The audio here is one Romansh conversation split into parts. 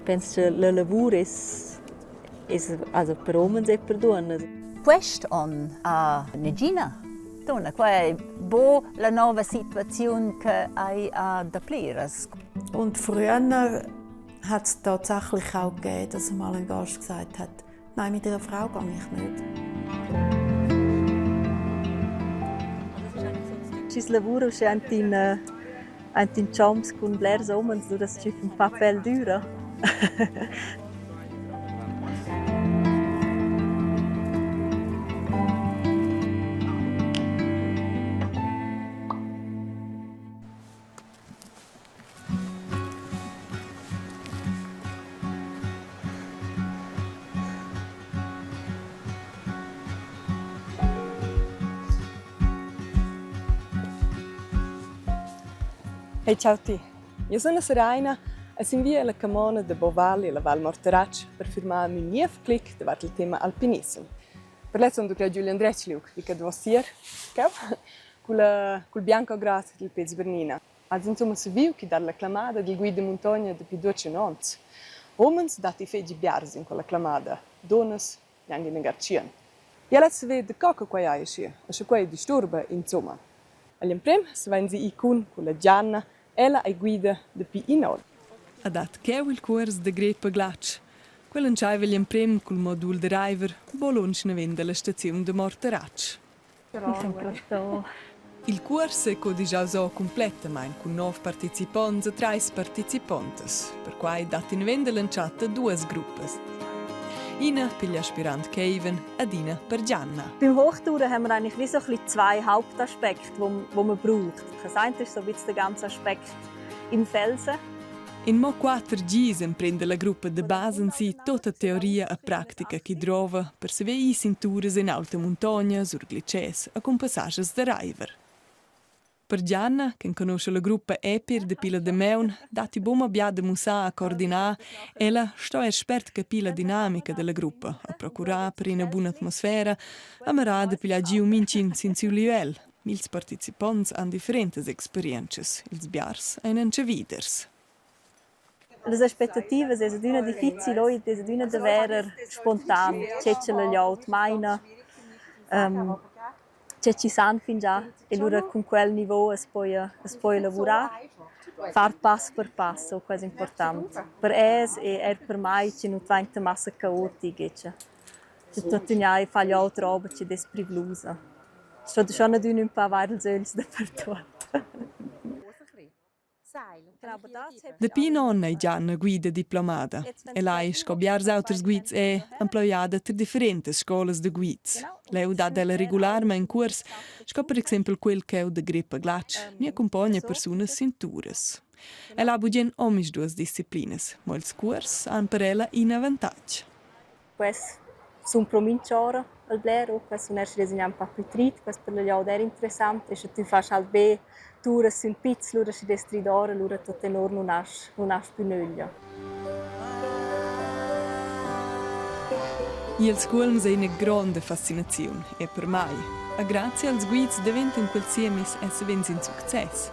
Penso che la lavur es es also per homens e per duonnas. Quest onn ha negina donna. Qua è bo la nova situaziun che hai a dapliras. Und früher hat es tatsächlich auch gegeben, dass mal ein Gast gesagt hat, nein, mit einer Frau gehe ich nicht. Schi's lavura uschè aint in aint in chomps cun blers homens, lura as tschüffa ün pa pel düra. Hey ciao ti. Io sun la Seraina e sin via alla camona da Boval e la Val Morteratsch per firmar miu niev clic davart il tema alpinissem. Per lez sun ducra Giulian Dretschliug, vi che dossier cheu culla cul Bianco Grat dil Péz Bernina. Has insumma saviu chi dat la clamada dil guid da muntogna dapi duatschien onns? Umens datti fetg biars in quella clamada, dunnas gnanc ina gartschien. Jeu less saver daco che quei ei aschia e sche quei disturba insumma. Agl emprem savein si ir cun culla Gianna, ella ei guida dapi in onn. Ha dat cheu il cuors da greppa glatsch. Quel entscheiva igl emprem cul modul da reiver buc lunsch naven dalla staziun da Morteratsch. Il cuors ei codigiaus ora cumplettamein cun nov participonts e treis participontas. Perquai dat in vent dall'entschatta duas gruppas. Ina pigl aspirant Kevin ed ina per Gianna. Beim Hochtouren haben wir eigentlich wie so ein bisschen zwei Hauptaspekte, wo, wo man braucht. Das eine ist so ein bisschen der ganze Aspekt im Felsen. In mo quatter gis emprenda la gruppa da basa en si tota teoria e pratica chi drova per saver ir sin turas in aulta muntogna, sur glitschès e cun passaschas da raiver. Per Gianna, che enconuscha la gruppa Epir dapi la damaun, datti buca bia da mussar e coordinar. Ella sto er spert capir la dinamica dalla gruppa, a procurar per ina buna atmosfera, a mirar da pigliar giu mintgin sin siu livel. Ils participonts han differentas experientschas, ils biars ein entscheviders. Las aspettativas es adüna difficil, oi es adüna da verer spontan che cha la glieud maina, che chi san fingià e lura cun quel niveau as poja as poja lavurar, far pass per pass, o quai es important. Per els e eir per mai chi nu dvainta massa caotic e cha cha tuottüna fa glieud roba chi'd es privlusa. Sto schon adüna ün pa avair ils ögls dapertuot. Dapi in onn ei Gianna guida diplomada. Ella ei, sco biars auters guids è, emploiada tier differentas scolas da guids. Leu dat ella regularmein cuors, sco per exempel quel cheu da greppa glatsch, ni accumpogna persunas sin turas. Ella ha bugen omisduas disciplinas, mo ils cuors han per ella in avantatg. Quels sun pro minch'ora al bler o quels sun eir schi ün pa plü trid, quels per la glieud eir interessant e scha tü fast halt be turas sün piz, lura schi dess trid ora, lura tuot tenor nun hast nun hast pü nöglia. Ils cuolms ei ina gronda fascinaziun, er per mei. E grazia als guids daventan quels siemis e savens in success.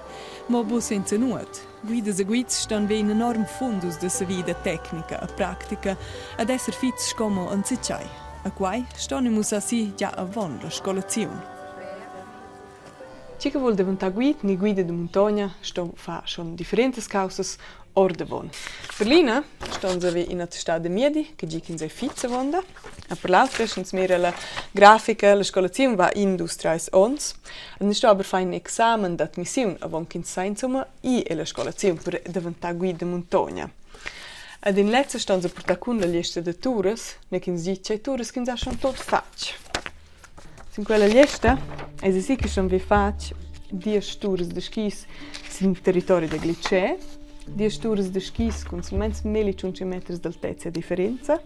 Mo buc senza nuot. Guidas e guids ston ver in enorm fundus da savida tecnica e practica ed esser fitg sco mo enzatgei. E quai ston i mussar si gia avon la scolaziun. Tgi che vul daventar guid ni guida da muntogna sto far schon differentas caussas ordavon. Per l'ina ston haver ina attestat da miedi che gi ch'ins ei fits avonda. E per l'autra sch'ins mira la grafica, la scolaziun va in, dus, treis onns. Ed ins sto aber far in examen d'admissiun avon ch'ins sa insumma ir ella scolaziun per daventar guid da muntogna. Ed in lezza ston se purtar cun la gliesta da turas, ne ch'ins di tgei turas ch'ins ha schon tot fatg. Sin quella gliesta eisi si che schon vi fatg diesch turas da skis sin territori da Glicè, diesch turas da skis cun silmeins milli tschunc meters d'altezia differenza.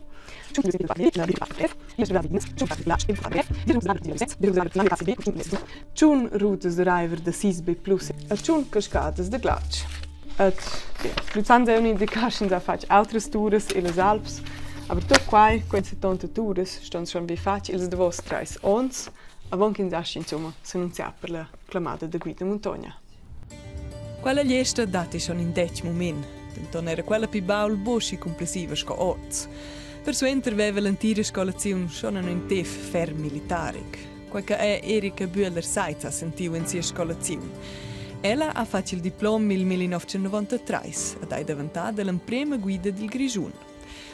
Tschun rutas da reiver da sis B plus e tschun cascadas da glatsch. Et Luzern ei un'indicaziun sch'ins ha fatg autras turas ellas Alps, aber tut quai, quei 70 turas, ston schon be fatg ils davos treis onns, avon ch'ins astgi insumma s'annunziar per la clamada da guida muntogna. Quella gliesta datti schon in detg mument. Denton era quella pli baul buc schi cumplessiva sco oz. Persuenter veva l'entira scolaziun schon in tef ferm militaric. Quei che è Erika Bühler Seitz ha sentiu en sia scolaziun. Ella ha fatg il diplom il 1993 ed ei daventada l'emprema guida dil Grischun.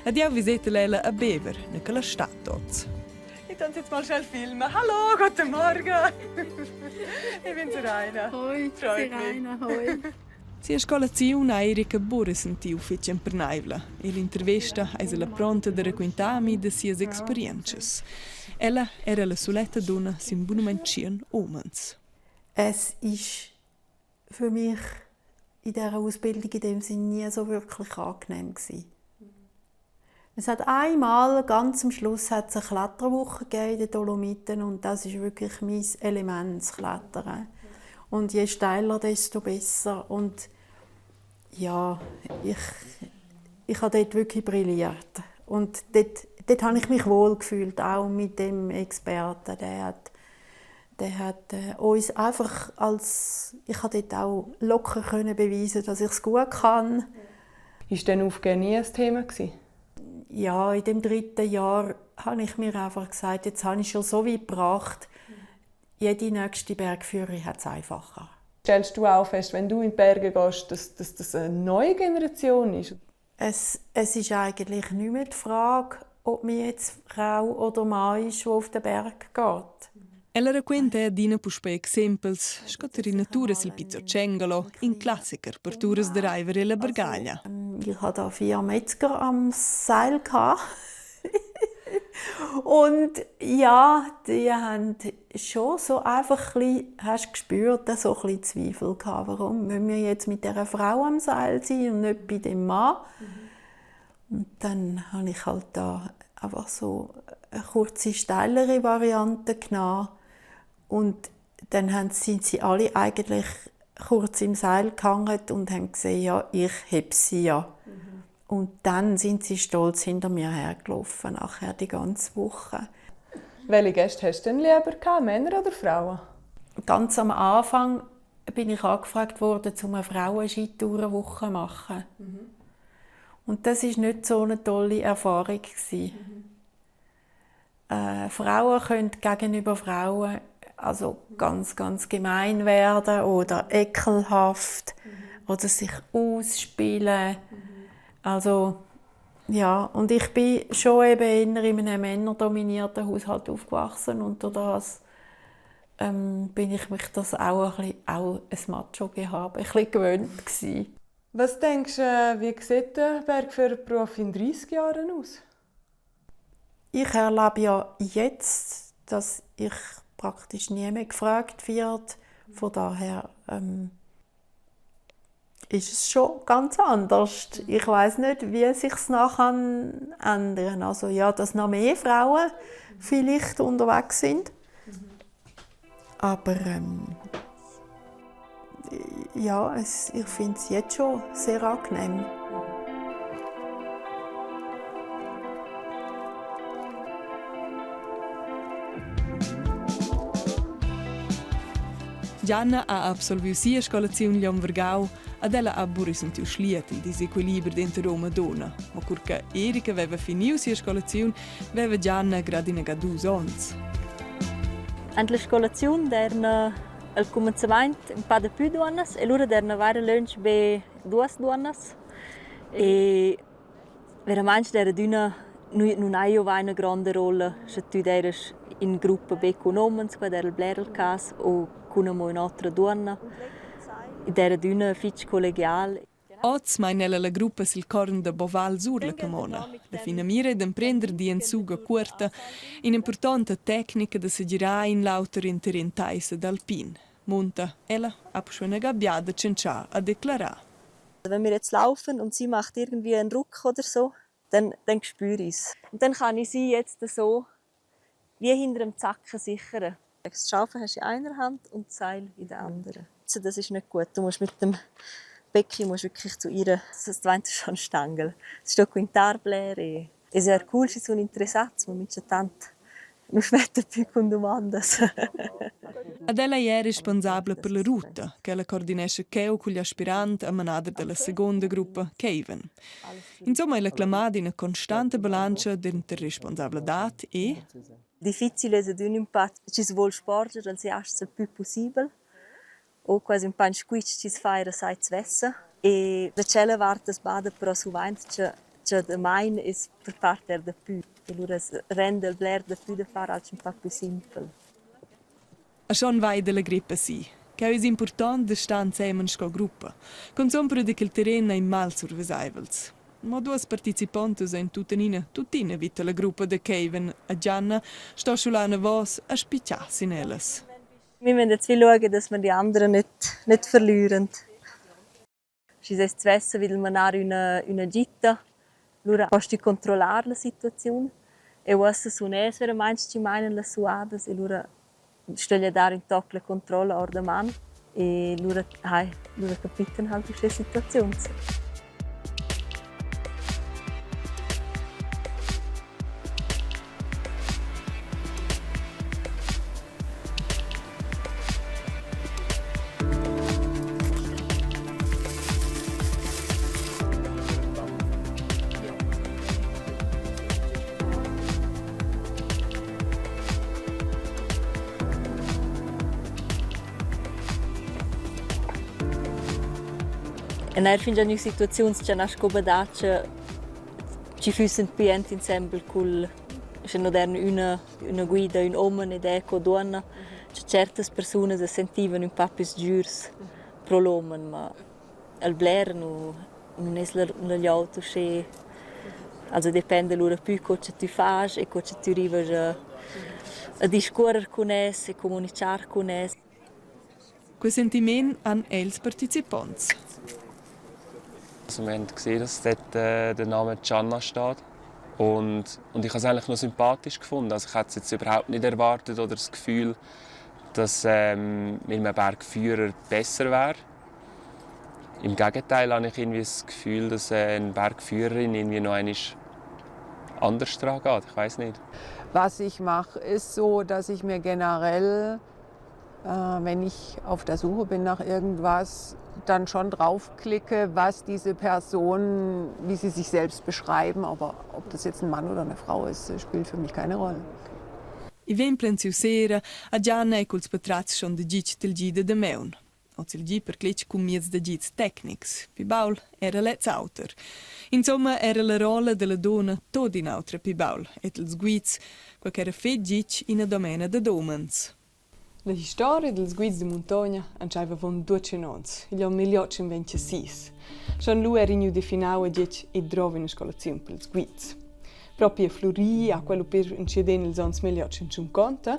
Ed jeu visetel ella a Bever, ne che la stat oz. Ich tanze jetzt mal schnell filmen. Hallo, guten Morgen. Ich bin Seraina. Hoi, Seraina, hoi. Sia scolaziun ha Erika buca sentiu fetg emperneivla e l'intervesta eis ella pronta da raquintar a mi da sias experientschas. Ella era la suletta dunna sin bunamein tschien umens. Es ist für mich in dieser Ausbildung in dem Sinne nie so wirklich angenehm gewesen. Es hat einmal, ganz am Schluss, hat es eine Kletterwoche gegeben in den Dolomiten und das ist wirklich mein Element, das Klettern. Und je steiler, desto besser. Und ja, ich, ich habe dort wirklich brilliert. Und dort, dort habe ich mich wohl gefühlt, auch mit dem Experten. Der hat uns einfach als, ich habe dort auch locker können beweisen, dass ich es gut kann. Ist denn Aufgeben nie ein Thema gewesen? Ja, in dem dritten Jahr habe ich mir einfach gesagt, jetzt habe ich schon so weit gebracht, jede nächste Bergführung hat es einfacher. Stellst du auch fest, wenn du in die Berge gehst, dass, dass das eine neue Generation ist? Es ist eigentlich nicht mehr die Frage, ob mir jetzt Frau oder Mann ist, der auf den Berg geht. Ella raquenta adina puspei exempels, sco ter ina tura sil Pizzo Cengalo, in classiker per turas da reiver ella Bergaglia. Ich hatte da vier Metzger am Seil. Und ja, die haben schon so einfach ein bisschen, hast gespürt, so ein bisschen Zweifel gehabt. Warum müssen wir jetzt mit dieser Frau am Seil sein und nicht bei dem Mann? Und dann habe ich halt da einfach so eine kurze, steilere Variante genommen. Und dann sind sie alle eigentlich kurz im Seil gehangen und haben gesehen, ja, ich heb sie ja. Und dann sind sie stolz hinter mir hergelaufen, nachher die ganze Woche. Welche Gäste hast du denn lieber gehabt, Männer oder Frauen? Ganz am Anfang bin ich angefragt worden, um eine Frauenskitourenwoche zu machen. Und das war nicht so eine tolle Erfahrung. Frauen können gegenüber Frauen also ganz, ganz gemein werden oder ekelhaft oder sich ausspielen. Also, ja, und ich bin schon eben eher in einem männerdominierten Haushalt aufgewachsen und durch das bin ich mich das auch ein bisschen, auch ein Macho-Gehabe, ein bisschen gewöhnt gewesen. Was denkst du, wie sieht der Bergführerberuf in 30 Jahren aus? Ich erlebe ja jetzt, dass ich praktisch nie mehr gefragt wird. Von daher ist es schon ganz anders. Ich weiss nicht, wie sich's nachher ändern. Also ja, dass noch mehr Frauen vielleicht unterwegs sind. Aber ja, ich find's jetzt schon sehr angenehm. Gianna ha absolviu sia scolaziun gl'onn vargau ad ella ha buca sentiu schliet il disequiliber denter um e dunna. Mo cur che Erika veva finiu sia scolaziun, veva Gianna grad inaga dus onns. Ant la scolaziun d'eirna al cumenzamaint ün pa dapü duonnas e lura d'eirna vaira lönch be duos duonnas. E veramaing d'eira adüna nun hai jo vaina gronda rolla, scha tü d'eiras in gruppa be cun homens, quai d'eira bler il cas, o cun amo ün'otra duonna. I d'eira adüna fich collegial. Oz meina ella la gruppa sil corn da Boval sur la camona. La finamira è d'emprender di en suga cuorta, in'impurtonta tecnica da segirar in l'auter inter in taissa d'alpin. Munta ella ha puspei una gabbiada tschintschar a declarar. Wenn wir jetzt laufen und sie macht irgendwie einen Ruck oder so, dann, dann spüre ich es. Und dann kann ich sie jetzt so wie hinter dem Zacken sichern. Das Schaufel hast du in einer Hand und das Seil in der anderen. Also das ist nicht gut. Du musst mit dem Becken musst wirklich zu ihr. Das dvainta schon stanghel. Sto quintar bler e es eir cool schi sun interessats, ma minchatant Nu schmetta pü cun dumandas. Ad ella ei era responsabla per la ruta, ch'ella coordinescha cheu cugl aspirant a manader dalla secunda gruppa, Kevin. Insomma ei la clamada ina constanta bilantscha denter responsabladad e Difficil es ad ün ün pa chi's voul sporger als giasts il pü pussibel o quasi ün pa ün squitsch chi's fa eir a sai svessa. E da tschella vart as bada però suvainz cha cha damain es per part eir dapü. E lura as renda il bler dapü da far alch ün pa pü simpel. A schon vai dalla grippa si. Cheu eis impurtont da star ensemen sco gruppa, cunzun per che il terren ei malsurveseivels. Mo duas participontas ein tuttenina tuttina vid la gruppa da Kevin e Gianna sto schular anavos a spitgar sin ellas. Wir müssen jetzt wie schauen, dass wir die anderen nicht, nicht verlieren. Schi s'es svessa vi dal manar üna üna gita, lura post tü controllar la situaziun e uossa sun es veramaing chi mainan las suadas e lura stöglia dar ün toc la controlla our da man e lura hai, lura capitan halt uschè situaziuns. E eir fingià gnü situaziuns cha n'ha sco badà cha chi füssen plü jent insembel cul sche nu dern üna üna guida, ün homen ed eir co duonna, cha tschertas persunas as sentivan ün pa pü sgürs pro l'homen, ma al bler nu nun es la la glieud uschè also dependa lura pü co cha tü fas e co cha tü rivas a a discuorrer cun els e comunichar cun els. Quei sentiment han els participonts. Also wir haben gesehen, dass dort der Name Gianna steht. Und ich habe es eigentlich noch sympathisch gefunden. Also ich hätte es jetzt überhaupt nicht erwartet oder das Gefühl, dass mit einem Bergführer besser wäre. Im Gegenteil habe ich irgendwie das Gefühl, dass eine Bergführerin irgendwie noch einmal anders dran geht. Ich weiß nicht. Was ich mache, ist so, dass ich mir generell, wenn ich auf der Suche bin nach irgendwas, dann schon draufklicke, was diese Person, wie sie sich selbst beschreiben. Aber ob das jetzt ein Mann oder eine Frau ist, spielt für mich keine Rolle. I vegn plaunsiu sera, a Gianna ei culs patratgs schon daditg dil gi da damaun. Oz il gi per cletg cun mieds d'agids tecnics. Pli baul era lez auter. Insomma era la rolla dalla dunna tut in'autra pli baul ed ils guids, quei ch'era fetg gitg ina domena dad umens. La historia dils guids da muntogna entscheiva avon duatschien onns, igl onn 1826. Schon lu era igniu definau e getg ei drova ina scolaziun pils guids. Propi a flurir ha quello per entschiet ils onns 1850,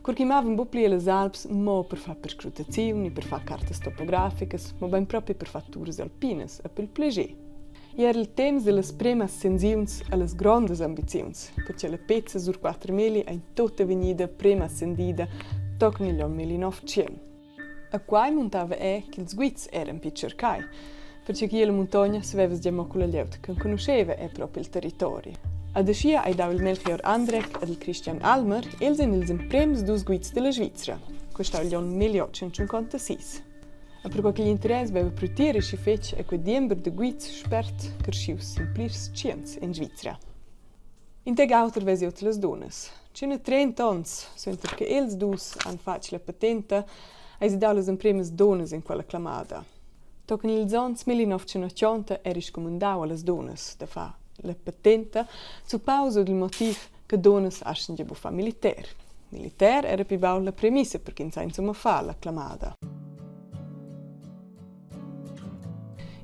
cur ch'i mavan buc pli ellas Alps mo per far perscrutaziun ni per far cartas topograficas, mobein propi per far turas alpinas e pel plascher. I era il temps dellas premas ascensiuns e las grondas ambiziuns, perche la pezza sur quattermilli ei tutta vegnida prema ascendida tochen igl onn 1900. E quai muntava er ch'ils guids eran pli tschercai, perche che la muntogna saveva gia mo culla glieud che enconuscheva er propi il territori. Ad aschia ei dau il Melchior Andrec ed il Christian Almer, els ein ils emprems dus guids della Svizra. Quei stau igl onn 1856. E perquei ch'igl interess veva priu tier aschi fetg ei quei diember da guids spert carschius sin plirs tschients en Svizra. In tec auter vesi ord las dunnas. Tschun e trent'onns suenter che els dus han fatg la patenta, eisi dau las empremas dunnas en quella clamada. Tochen ils onns 1980 eri scumandau allas dunnas da far la patenta zuppau sut il motiv che dunnas astgan gia buca far militer. Militer era pli baul la premissa per ch'ins sa insumma far la clamada.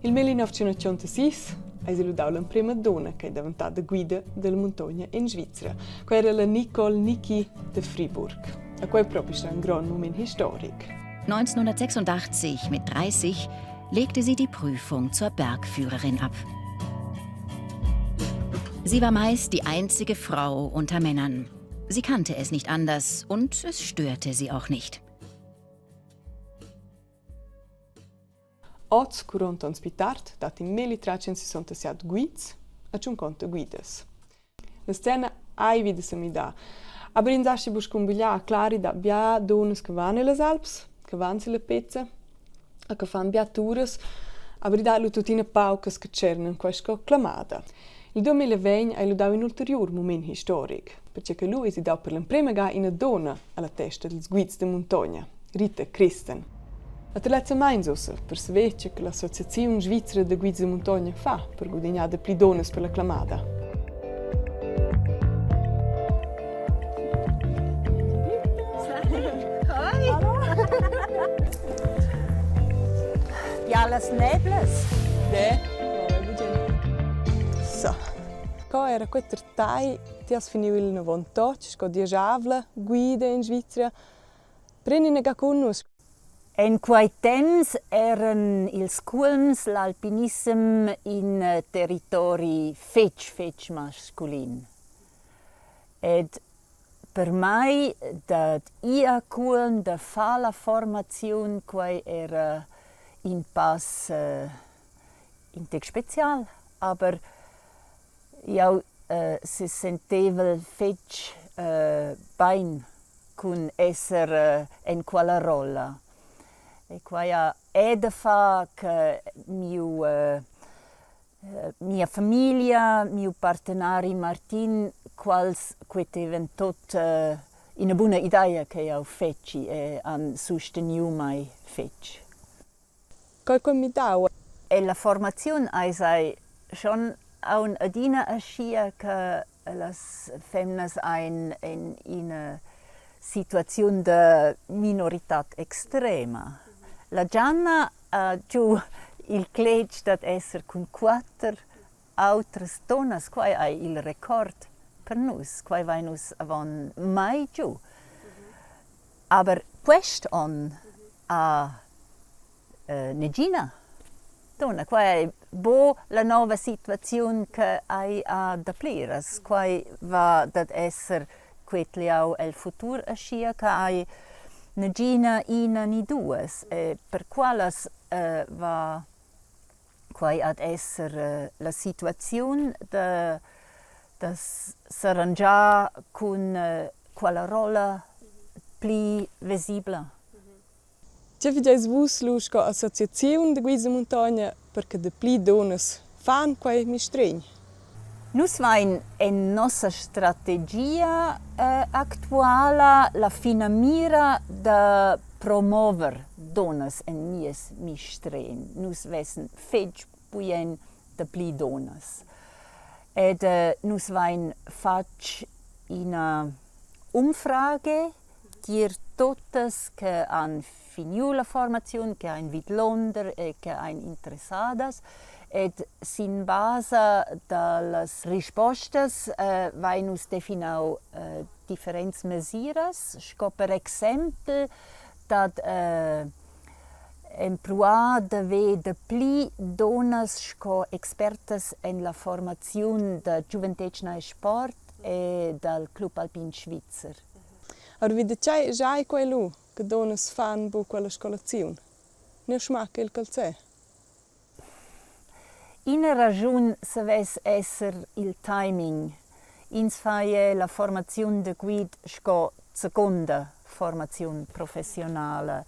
Il 1986 eis lu dau l'emprema dunna ch'ei daventada guida dalla muntogna en Svizra. Quei era la Nicole Niki de Friburg. E quei propi sta un grond moment historic. 1986 mit 30 legte sie die Prüfung zur Bergführerin ab. Sie war meist die einzige Frau unter Männern. Sie kannte es nicht anders und es störte sie auch nicht. Oz, 40 onns pli tard, dat in melli tratg en 67 guids e tschunconta guidas. La scena ei vida semidar. Aber ins astga buca scumbigliar, clar, i dat bia dunnas che van ellas Alps, che van silla pezza e che fan bia turas, aber i dat lu tuttina paucas che tschernan quei sco clamada. Il 2020 ei lu dau in ulteriur mument historic, pertgei che lu eisi dau per l'emprema ga ina dunna alla testa dils guids da muntogna, Rita Christen. La terlezza meins ussa per saver tge che l'Associaziun svizra da guids da muntogna fa per gudignar dapli dunnas per la clamada. Ja, las neblas. Ne? So. Co era quei ter tai? Ti has finiu il 98 sco dieschavla guida in Svizra. Prendi inaga cun nus. En quei temps eran ils cuolms l'alpinissem in territori fetg, fetg masculin. Ed per mei dad ir a cuolm, da far la formaziun, quei era in pass in tec special, aber Jau sesentevel fetg bain cun esser en quella rolla. E quai ha er da far che miu mia famiglia, miu partenari Martin, quals quetevan tot ina buna idea che jau fetschi e han susteniu mei fetg. Quei quei midau. Ella formaziun eis ei schon aunc adina aschia che las femnas ein en ina situaziun da minoritad extrema. La Gianna ha giu il cletg dad esser cun quater autras dunnas, quei ei il record per nus, quei vein nus avon mai giu. Aber quest onn ha negina dunna. Quai è bo la nova situaziun che hai ha dapliras. Quai va dad esser quetliau el futur aschia che hai negina ina ni duas. E per qualas va quai ad esser la situaziun da da s'arrangiar cun quella rolla pli vesibla. Tge fageis vus lu sco associaziun da guids da muntogna per che dapli dunnas fan quei mistregn? Nus vain en nossa strategia actuala la finamira da promover dunnas en nies mistregn. Nus vessen fetg bugen dapli dunnas. Ed nus vain fatg ina Umfrage tier tuttas che han finiu la formaziun, che ein vidlonder e che ein interessadas ed sin basa dallas rispostas vein nus definau differents mesiras, sco per exempel dad empruar d'haver dapli dunnas sco expertas en la formaziun da giuventetgna e sport e dal Club Alpin Svizzer. Aber vi da tgei giai quei lu che dunnas fan buc quella scolaziun? Ne smacca il calzer? Ina raschun savess esser il timing. Ins fa la formaziun da guid sco secunda formaziun professionala.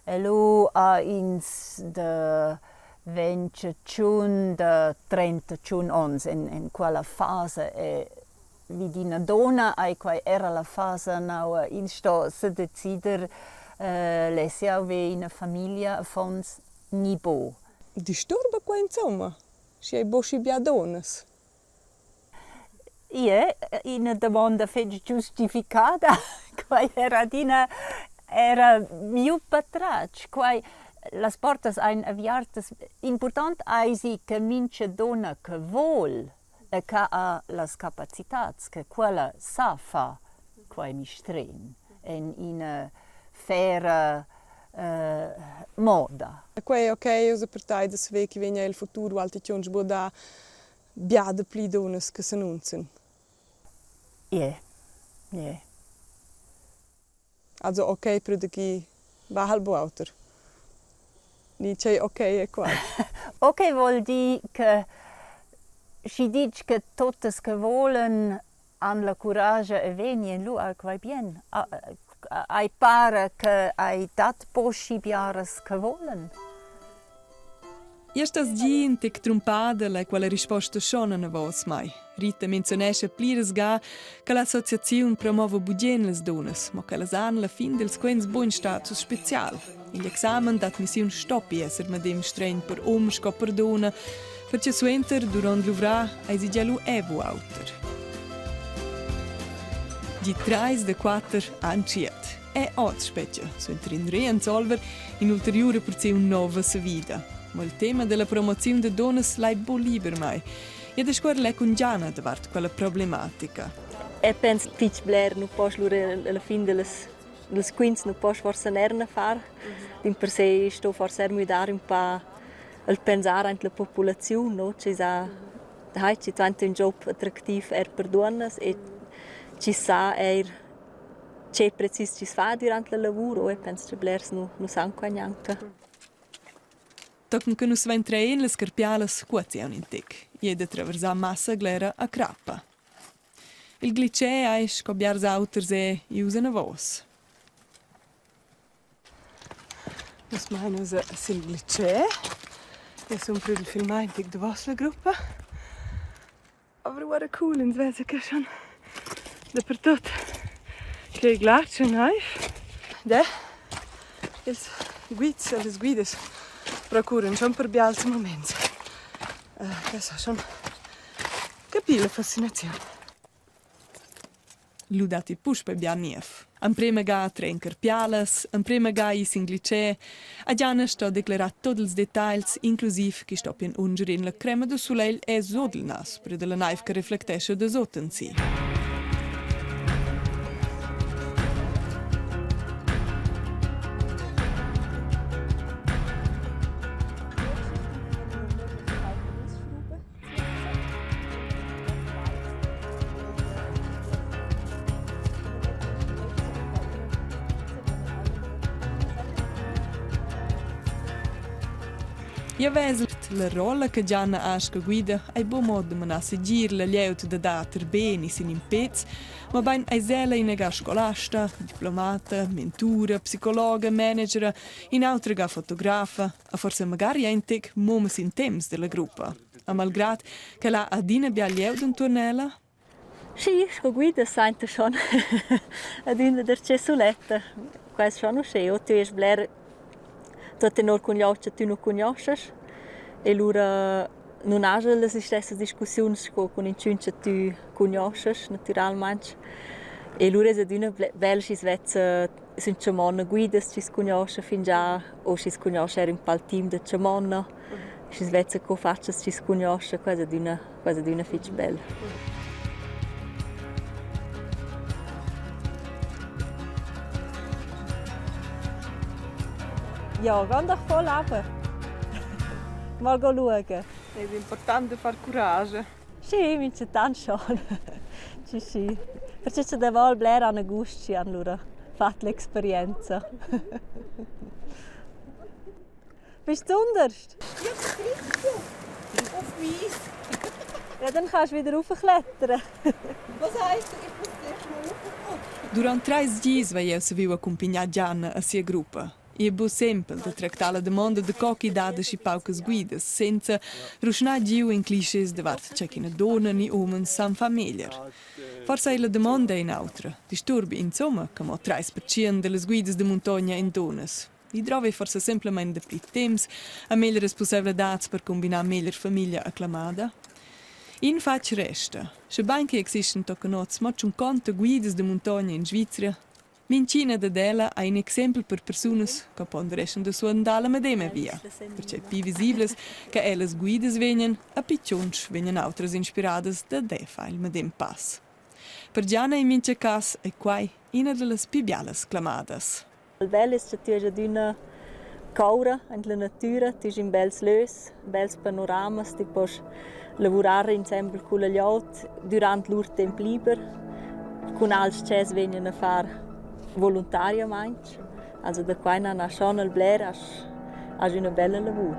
E lu ha ins da 25 da 31 onns en, en quella fasa e vid ina donna ei quei era la fasa nua ins sto sedecider less jeu haver ina famiglia, affons ni buc. Disturba quei insumma, schi ei buc schi bia dunnas? Ie, ina damonda fetg giustificada. Quei era adina era miu patratg. Quei las portas ein aviartas. Impurtont eisi che mintga dunna che vul e che ha las capacitads che quella sa far quei mistregn en ina fera moda. Quei è ok ussa per tei da saver che vegn el futur ualti tschunsch buca dar bia dapli dunnas che s'annunzian? Ie, ie. Also ok per da chi va halt buc auter. Ni tgei ok è quai? Ok vuol dir che schi ditg che totas che volan. Han la curascha e vegnan lu al quai bien. Ei para che ei dat poschi biaras che volan. Ia stas gi in tec trumpada la quella risposta schon anavos mai. Rita menzionescha pliras ga che l'associaziun promova bugen las dunnas, mo ch'ellas han la fin dels quens bun status special. Igl examen d'admissiun stoppi esser medem stregn per um sco per dunna, perche suenter duront luvrar eisi gia lu ebu auter. Di treis da quatter han tschiet. E oz spetga, suenter in reensolver, in'ulteriura porziun nova savida. Ma il tema della promoziun da dunnas lai bu liber mai. E da scuar lè cun Gianna davart quella problematica. E pens fich bler nu poss lura alla fin dellas dels quints nu poss forsa ner far. Dimpersè sto forsa er müdar ün pa il pensar aint la populaziun, no, chi sa hai chi dvainta ün job attractiv eir per duonnas e chi sa eir che precis chi's fa dürant la lavur o eu pens cha blers nu nu san qua gnanca. Tochen che nus vein trair las carpialas cuozi aunc in tec. Ei da traversar massa glera a crappa. Il glitschè ei sco biars auters è ius anavos. Nus mein ussa sil glitschè. Io sun prü il filmar in tic davos la gruppa. Aber guarda cool, ins vesa che schon dapertut che glatsch e naiv. De, ils guids e las guidas procuran schon per bials moments. Uh, che so schon capir la fascinaziun. Lu datti puspei bia niev. Emprema ga tren carpialas, emprema ga is in glicè. A Gianna sto declarar tut ils detagls, inclusiv che stoppien unger en la crema da sulegl e sut il nas, per dalla naiv che reflectescha da sutensi. Ia vesa la rolla che Gianna ha sco guida ei buca mo da manar segir la glieud da dater beni sin in pez, mabain eis ella inaga scolasta, diplomata, mentura, psicologa, managera, in'autra ga fotografa, a forsa magari ein tec mummas in temps della gruppa. A malgrad ch'ella ha adina bia glieud entuorn ella. Sì, sco guida sainta schon adüna darcheu suletta. Quai es schon uschè. O tü est bler tuot tenor cun glieud cha tü nu cugnuoschast e lura nun haja las istessas discussiuns sco cun inchün cha tü cugnuoschast natüralmaing. E lura es adüna bel schi's vezza sün chamonna guidas chi's cugnuoscha fingià o schi's cugnuoscha eir ün pa il team da chamonna, schi's vezza co fatschas chi's cugnuoscha, quai es adüna quai es adüna fich bel. Ja, geh doch voll runter. Mal schauen. Es important da far curage. Sì, minchatant schon. Sì, sì. Perche cha davo bler han gust schi han lura fat l'experienza. Bist du zunderst? Ja, Auf mich. Ja, dann kannst du wieder raufklettern. Was heisst, ich muss zuerst mal raufkommen? Durant treis dis vai jeu saviu accumpignar Gianna a sia gruppa. Ei buc sempel da tractar la damonda da co ch'i dat aschi paucas guidas senza ruschnar giu en clischés davart tgei ch'ina dunna ni umens san far meglier. Forsa ei la damonda in'autra, disturbi insumma che mo 3% dallas guidas da muntogna ein dunnas. I drovi forsa semplamein dapli temps e meglieras pusseivladads per cumbinar meglier famiglia e clamada. In fatg resta, schebein che existan tochen oz mo tschunconta guidas da muntogna en Svizra, Mintgina dad ella ha in exempel per persunas che pondereschan da suandar la medema via, pertgei pli visiblas che ellas guidas vegnan, a pli tgunsch vegnan autras inspiradas da far il medem pass. Per Gianna in mintga cass ei quai ina dallas pli bialas clamadas. Il bel es cha tü hast adüna coura in la natüra, tü hast in bels lös, bels panoramas, tü post lavurar insembel culla glieud dürant lur temp liber. Cun als tschess vegnan a far voluntariamaing. Also da quai nan ha schon il bler, hast üna bella lavur.